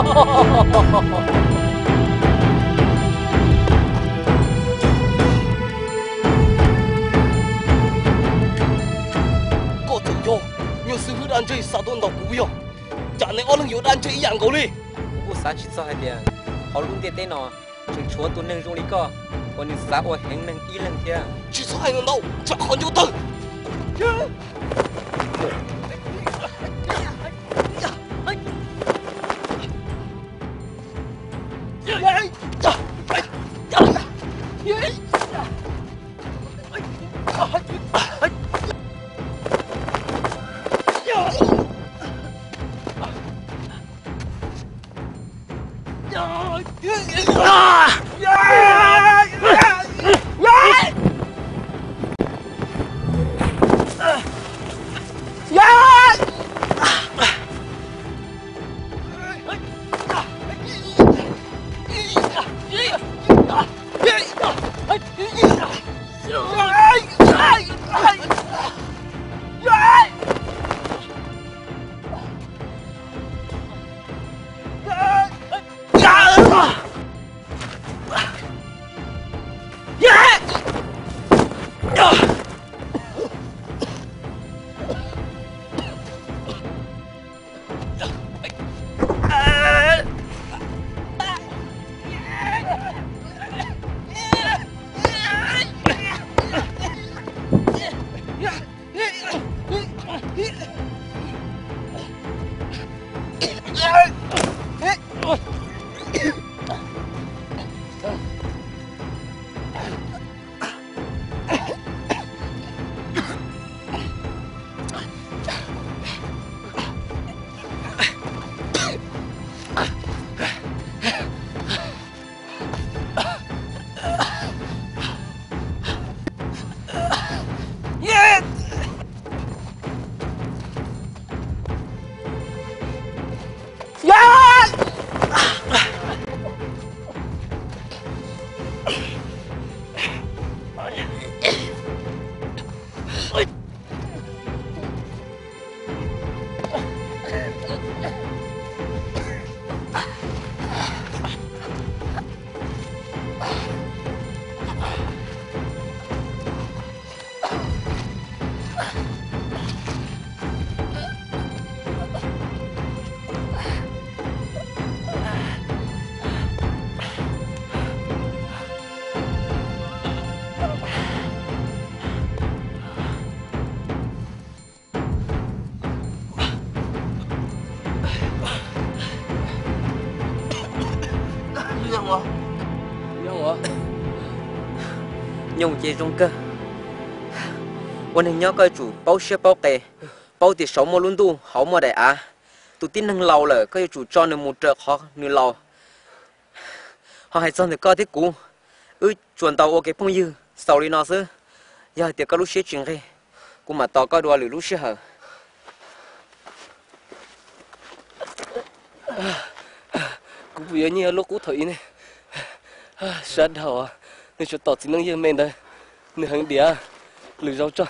Koj txawm yog nyuag xib hwb dab ntseg xa tuaj ntaus kuv yog, cas nej ob leeg yuav dab ntseg ib yam nkaus li. Kuv kuj xav tsis txog hais tias hauv lub ntiaj teb no tseem tshuav tus neeg zoo li koj uas nws xav ua heev neeg ib leeg thiab. Tsis txhob hais ntau, tsam qhov ncauj tawg. Nyob ces zoo kawg. Ua neeg nyob koj yuav tsum paub siab paub qe, paub tias saud muaj lub ntuj hauv muaj daim av. Tus tib neeg laus lawm koj yuav tsum tso nws mus raws qhov nws laus. Ho hais txog ntawm koj thiab kuv, wb tsuas ntaus ua kev phooj ywg xaus li no xwb. Yog hais tias koj lub siab tsis nqig, kuv mam tos koj dua lwm lub sij hawm. Kuv puas yuav nyiag lub qub thaum ub ne? Sab dhau, nws tsuas tom txiv neej yawg me ntawd, nws heev diam. Lwm zaus tso.